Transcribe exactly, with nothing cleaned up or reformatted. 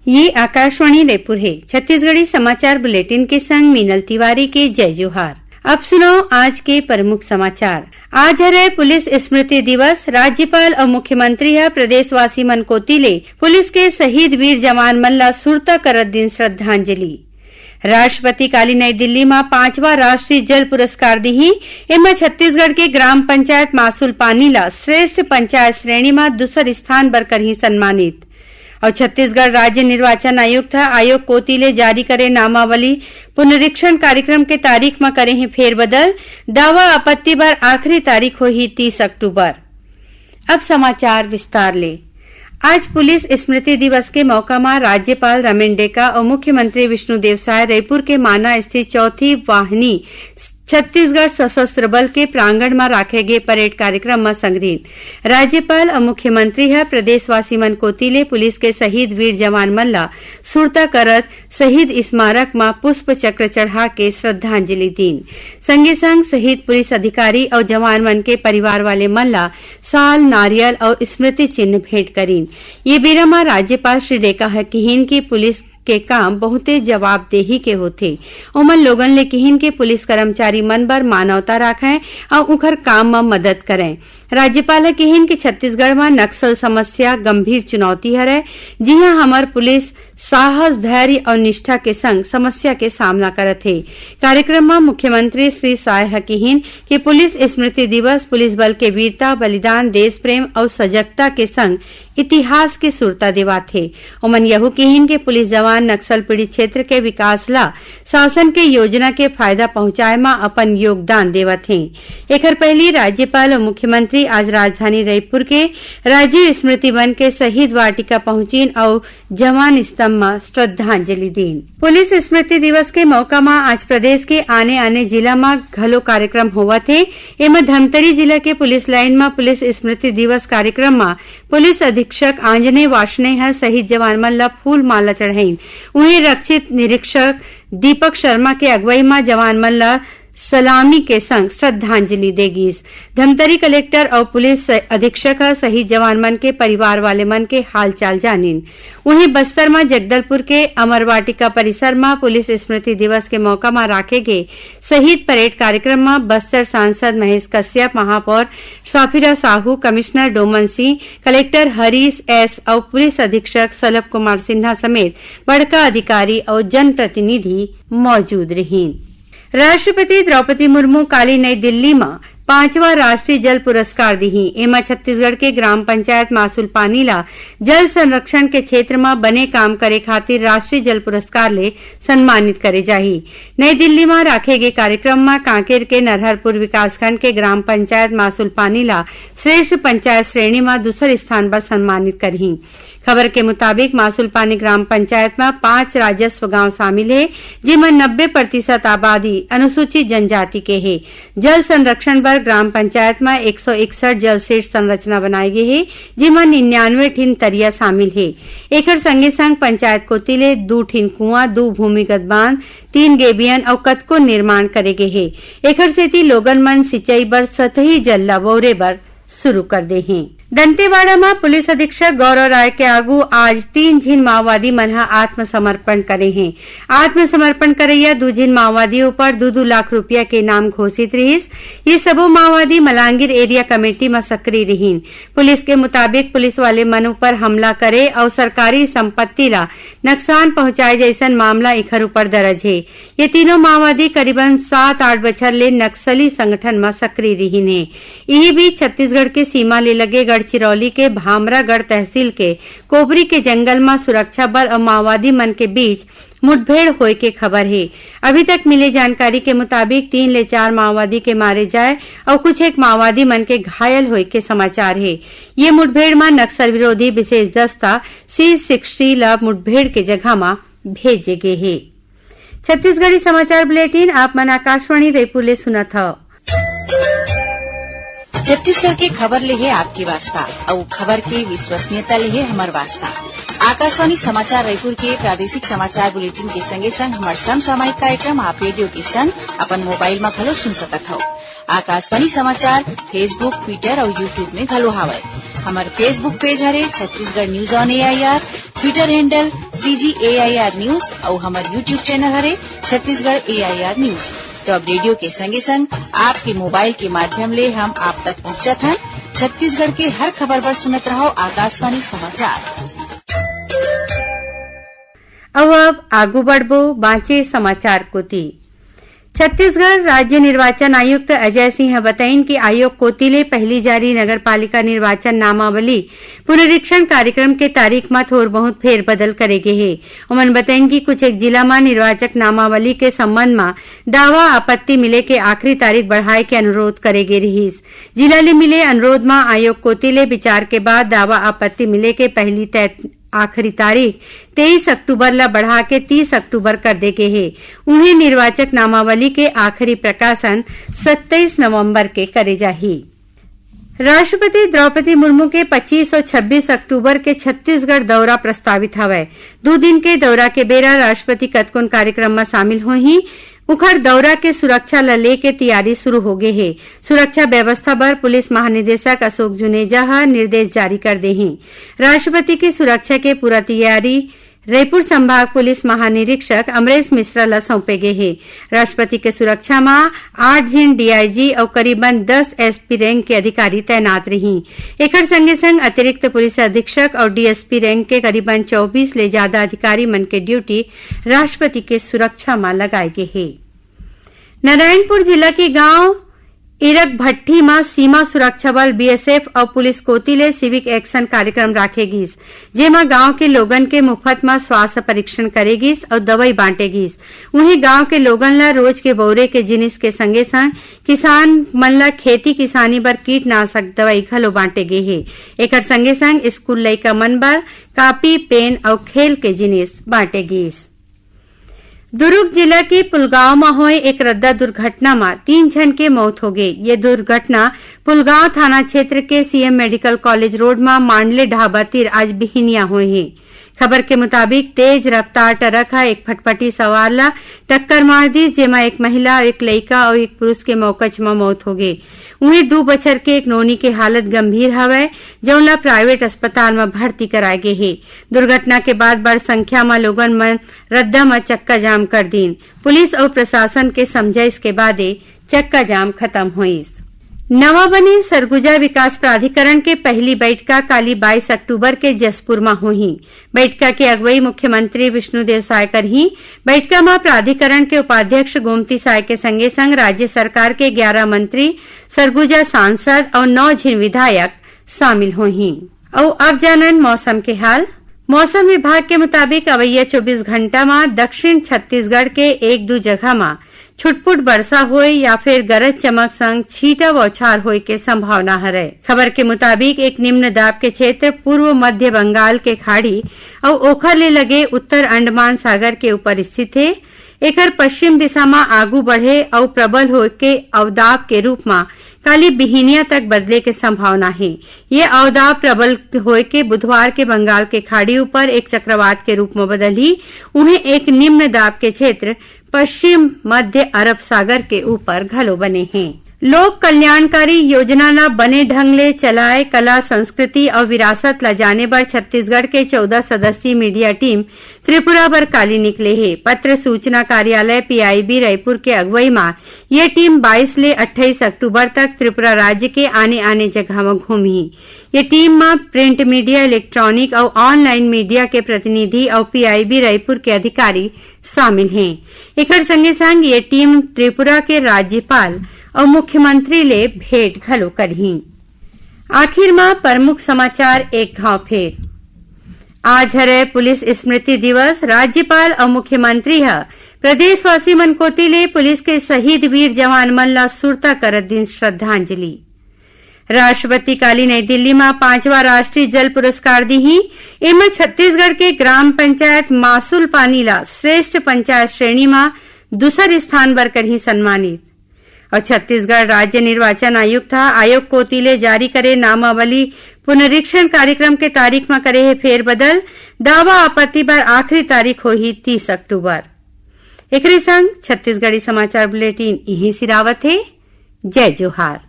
ये आकाशवाणी रायपुर हे। छत्तीसगढ़ी समाचार बुलेटिन के संग मीनल तिवारी के जय जोहार। अब सुनव आज के प्रमुख समाचार। आज हरे पुलिस स्मृति दिवस, राज्यपाल अउ मुख्यमंत्री ह प्रदेशवासी मन कोति ले पुलिस के शहीद वीर जवान मन ला सुरता करत दिन श्रद्धांजलि। राष्ट्रपति काली नई दिल्ली म पांचवा राष्ट्रीय जल पुरस्कार दिही। एमा छत्तीसगढ़ के ग्राम पंचायत मासुल पानी ला श्रेष्ठ पंचायत श्रेणी म दूसर स्थान बर करही सम्मानित। अउ छत्तीसगढ़ राज्य निर्वाचन आयुक्त ह आयोग कोति ले जारी करे नामावली पुनरीक्षण कार्यक्रम के तारीख म करे हे फेरबदल। दावा आपत्ति बर आखिरी तारीख होही तीस अक्टूबर। अब समाचार विस्तार ले। आज पुलिस स्मृति दिवस के मौका म राज्यपाल रमेन डेका अउ मुख्यमंत्री विष्णुदेव साय रईपुर के माना स्थित चौथी वाहिनी छत्तीसगढ़ सशस्त्र बल के प्रांगण म राखे गे परेड कार्यक्रम म संगरीन। राज्यपाल अउ मुख्यमंत्री ह प्रदेशवासी मन कोति ले पुलिस के शहीद वीर जवान मन ला सुरता करत शहीद स्मारक म पुष्प चक्र चढ़ा के श्रद्धांजलि दीन। संगे संग शहीद पुलिस अधिकारी अउ जवान मन के परिवार वाले मन ला साल, नारियल अउ स्मृति चिन्ह भेंट करीन। ये बेरा म राज्यपाल श्री डेका ह किहीन कि पुलिस के काम बहुते जवाबदेही के होथे। ओमन लोगन ले किहीन के पुलिस कर्मचारी मन बर मानवता राखय अउ उंखर काम म मदद करय। राज्यपाल ह किहीन कि छत्तीसगढ़ म नक्सल समस्या गंभीर चुनौती हरय, जिहां हमर पुलिस साहस, धैर्य अउ निष्ठा के संग समस्या के सामना करत हे। कार्यक्रम म मुख्यमंत्री श्री साय ह किहीन कि पुलिस स्मृति दिवस पुलिस बल के वीरता, बलिदान, देश प्रेम अउ सजगता के संग इतिहास के सुरता देवाथे। ओमन यहू किहीन कि पुलिस जवान नक्सल पीड़ित क्षेत्र के विकास ला शासन के योजना के फायदा पहुंचाए म अपन योगदान देवत हें। एखर पहिली राज्यपाल अउ मुख्यमंत्री आज राजधानी रईपुर के राजीव स्मृति वन के शहीद वाटिका पहुंचिन अउ जवान स्तंभ म श्रद्धांजलि दीन। पुलिस स्मृति दिवस के मौका म आज प्रदेश के आने-आने जिला म घलो कार्यक्रम होवत हे। एमा धमतरी जिला के पुलिस लाइन म पुलिस स्मृति दिवस कार्यक्रम म पुलिस अधीक्षक आंजनेय वार्ष्णेय ह शहीद जवान मन ल फूल माला चढ़ाइन। उहें रक्षित निरीक्षक दीपक शर्मा के अगुवई म जवान मन ल सलामी के संग श्रद्धांजलि दे गीस। धमतरी कलेक्टर अउ पुलिस अधीक्षक ह शहीद जवान मन के परिवार वाले मन के हालचाल जानिन। उहें बस्तर म जगदलपुर के अमर वाटिका परिसर म पुलिस स्मृति दिवस के मौका म राखे गे शहीद परेड कार्यक्रम म बस्तर सांसद महेश कश्यप, महापौर Safira Sahu, commissioner Doman Singh, collector Harish S अउ पुलिस अधीक्षक सलभ कुमार सिन्हा समेत बड़का अधिकारी अउ जनप्रतिनिधि मौजूद रहिन। राष्ट्रपति द्रौपदी मुर्मू काली नई दिल्ली म पांचवा राष्ट्रीय जल पुरस्कार दिही। एमा छत्तीसगढ़ के ग्राम पंचायत मासुल पानी ला जल संरक्षण के क्षेत्र म बने काम करे खातिर राष्ट्रीय जल पुरस्कार ले सम्मानित करे जाही। नई दिल्ली म राखे गे कार्यक्रम म कांकेर के नरहरपुर विकासखंड के ग्राम पंचायत मासुल पानी ला श्रेष्ठ पंचायत श्रेणी म दूसर स्थान बर सम्मानित करही। खबर के मुताबिक, मासुल पानी ग्राम पंचायत म पांच राजस्व गांव शामिल हे, जेमा नब्बे प्रतिशत आबादी अनुसूचित जनजाति के हे। जल संरक्षण बर ग्राम पंचायत म एक सौ इकसठ जल शीर्ष संरचना बनाए गे हे, जेमा निन्यानवे ठिन तरिया शामिल हे। एखर संगे संग पंचायत कोति ले दू ठिन कुआं, दू भूमिगत बांध, तीन गेबियन अउ कतको निर्माण करे गे हे। एखर सेती लोगन मन सिंचई बर सतही जल ल बउरे बर शुरू कर दे हें। दंतेवाड़ा म पुलिस अधीक्षक गौरव राय के आगू आज तीन झिन माओवादी मन ह आत्मसमर्पण करे हें। आत्मसमर्पण करइया दू झिन माओवादी ऊपर दू दू लाख रुपया के इनाम घोषित रिहिस। ये सबो माओवादी मलांगीर एरिया कमेटी म सक्रिय रिहिन। पुलिस के मुताबिक, पुलिस वाले मन ऊपर हमला करे अउ सरकारी संपत्ति ला नकसान पहुंचाए जइसन मामला इखर ऊपर दर्ज हे। ये तीनों माओवादी करीबन सात आठ बछर ले नक्सली संगठन म सक्रिय रिहिन हे। इही बीच, छत्तीसगढ़ के सीमा ले लगे गढ़चिरौली के भामरागढ़ तहसील के कोबरी के जंगल म सुरक्षा बल अउ माओवादी मन के बीच मुठभेड़ होए के खबर हे। अभी तक मिले जानकारी के मुताबिक, तीन ले चार माओवादी के मारे जाए अउ कुछ एक माओवादी मन के घायल होए के समाचार हे। ये मुठभेड़ म नक्सल विरोधी विशेष दस्ता सी सिक्सटी ल मुठभेड़ के जगह म भेजे गे हे। छत्तीसगढ़ी समाचार बुलेटिन आप मन आकाशवाणी रायपुर ले सुनत हव। छत्तीसगढ़ के खबर ले हे आपके वास्ता, अउ खबर के विश्वसनीयता ले हे हमर वास्ता। आकाशवाणी समाचार रायपुर के प्रादेशिक समाचार बुलेटिन के संगे संग हमर समसामयिक कार्यक्रम आप रेडियो के संग अपन मोबाइल म घलो सुन सकत हव। आकाशवाणी समाचार Facebook, Twitter अउ YouTube में घलो हावय। हमर Facebook पेज हरे Chhattisgarh News on A I R। Twitter handle C G A I R News अउ हमर YouTube channel हरे Chhattisgarh A I R News। तो अब रेडियो के संगे संग आपके मोबाइल के माध्यम ले हम आप तक पहुंचत हन। छत्तीसगढ़ के हर खबर बर सुनत रहव आकाशवाणी समाचार। अउ अब आगू बढ़बो बांचे समाचार कोती। छत्तीसगढ़ राज्य निर्वाचन आयुक्त अजय सिंह ह बताइन कि आयोग कोति ले पहिली जारी नगर पालिका निर्वाचन नामावली पुनरीक्षण कार्यक्रम के तारीख म थोर बहुत फेरबदल करे गे हे। ओमन बताइन कि कुछ एक जिला म निर्वाचक नामावली के संबंध म दावा आपत्ति मिले के आखिरी तारीख बढ़ाए के अनुरोध करे गे रिहिस। जिला ले मिले अनुरोध म आयोग कोति ले विचार के बाद दावा आपत्ति मिले के पहिली तय आखिरी तारीख तेईस अक्टूबर ल बढ़ा के तीस अक्टूबर कर दे गे हे। उहें निर्वाचक नामावली के आखिरी प्रकाशन सत्ताईस नवंबर के करे जाही। राष्ट्रपति द्रौपदी मुर्मू के पच्चीस अउ छब्बीस अक्टूबर के छत्तीसगढ़ दौरा प्रस्तावित हवय। दू दिन के दौरा के बेरा राष्ट्रपति कतकोन कार्यक्रम म शामिल होही। उखर दौरा के सुरक्षा ल लेके तैयारी शुरू हो गे हे। सुरक्षा व्यवस्था बर पुलिस महानिदेशक अशोक जुनेजा ह निर्देश जारी कर दे हे। राष्ट्रपति के सुरक्षा के पूरा तैयारी रईपुर संभाग पुलिस महानिरीक्षक अमरेश मिश्रा ल सौंपे गे हे। राष्ट्रपति के सुरक्षा म आठ झिन D I G अउ करीबन दस S P rank के अधिकारी तैनात रही। एखर संगे संग अतिरिक्त पुलिस अधीक्षक अउ D S P rank के करीबन चौबीस ले ज्यादा अधिकारी मन के ड्यूटी राष्ट्रपति के सुरक्षा म लगाए गे हे। नारायणपुर जिला के गांव इरकभट्टी म सीमा सुरक्षा बल, B S F, अउ पुलिस कोति ले civic action कार्यक्रम राखे गिस, जेमा गांव के लोगन के मुफ्त म स्वास्थ्य परीक्षण करे गिस अउ दवई बांटे गिस। उहीं गांव के लोगन ल रोज के बउरे के जिनिस के संगे संग किसान मन ल खेती किसानी बर कीटनाशक दवई घलो बांटे गे हे। एकर संगे संग स्कूल लइका मन बर कापी, पेन अउ खेल के जिनिस बांटे गिस। दुरूग जिला के पुलगांव म होए एक रद्दा दुर्घटना म तीन झन के मौत होगे। ये दुर्घटना पुलगांव थाना क्षेत्र के C M Medical College Road म मांडले ढाबा तीर आज बिहिनिया होए हे। खबर के मुताबिक, तेज रफ्तार ट्रक ह एक फटफटी सवार ल टक्कर मार दिस, जेमा एक महिला, एक लइका अउ एक पुरुष के मौकच म मौत होगे। उहें, दू बछर के एक नोनी के हालत गंभीर हवय, जउन ल प्राइवेट अस्पताल म भर्ती कराए गे हे। दुर्घटना के बाद बड़ संख्या म लोगन मन रद्दा म चक्का जाम कर दीन। पुलिस अउ प्रशासन के समझाइश के बादे चक्का जाम खत्म होइस। नवा बने सरगुजा विकास प्राधिकरण के पहिली बइठका काली बाईस अक्टूबर के जशपुर म होही। बइठका के अगुवई मुख्यमंत्री विष्णुदेव साय करही। बइठका म प्राधिकरण के उपाध्यक्ष गोमती साय के संगे संग राज्य सरकार के ग्यारह मंत्री, सरगुजा सांसद अउ नौ झिन विधायक शामिल होही। अउ अब जानन मौसम के हाल। मौसम विभाग के मुताबिक अवइया चौबीस घंटा म दक्षिण छत्तीसगढ़ के एक दू जगह म छुटपुट बरसा होए या फिर गरज चमक संग छींटा बौछार होए के संभावना हरय। खबर के मुताबिक, एक निम्न दाब के क्षेत्र पूर्व मध्य बंगाल के खाड़ी अउ ओखर ले लगे उत्तर अंडमान सागर के ऊपर स्थित हे। एकर पश्चिम दिशा म आगू बढ़े अउ प्रबल होए के अवदाब के रूप म काली बिहिनिया तक बदले के संभावना हे। ये अवदाब प्रबल होए के बुधवार के बंगाल के खाड़ी ऊपर एक चक्रवात के रूप म बदलही। उहें, एक निम्न दाब के क्षेत्र पश्चिम मध्य अरब सागर के ऊपर घलो बने हे। लोक कल्याणकारी योजना ला बने ढंग ले चलाए, कला, संस्कृति अउ विरासत ला जाने बर छत्तीसगढ़ के चौदह सदस्यीय मीडिया टीम त्रिपुरा बर काली निकले हे। पत्र सूचना कार्यालय, P I B, रायपुर के अगुवई म ये टीम बाईस ले अट्ठाईस अक्टूबर तक त्रिपुरा राज्य के आने-आने जगह म घूमही। ये टीम म प्रिंट मीडिया, इलेक्ट्रॉनिक अउ ऑनलाइन मीडिया के प्रतिनिधि अउ P I B रायपुर के अधिकारी शामिल हें। एकर संगे संग ये टीम त्रिपुरा के राज्यपाल अउ मुख्यमंत्री ले भेंट घलो करही। आखिर म प्रमुख समाचार एक घाव फेर। आज हरय पुलिस स्मृति दिवस। राज्यपाल अउ मुख्यमंत्री ह प्रदेशवासी मन कोति ले पुलिस के शहीद वीर जवान मन ला सुरता करत दिन श्रद्धांजलि। राष्ट्रपति काली नई दिल्ली म पांचवा राष्ट्रीय जल पुरस्कार दिही। एमा छत्तीसगढ़ के ग्राम पंचायत मासुल पानी ला श्रेष्ठ पंचायत श्रेणी म दूसर स्थान बर करही सम्मानित। अउ छत्तीसगढ़ राज्य निर्वाचन आयुक्त ह आयोग कोति ले जारी करे नामावली पुनरीक्षण कार्यक्रम के तारीख म करे हे फेरबदल। दावा आपत्ति बर आखिरी तारीख होही तीस अक्टूबर। एकरे संग छत्तीसगढ़ी समाचार बुलेटिन इही सिरावत हे। जय जोहार।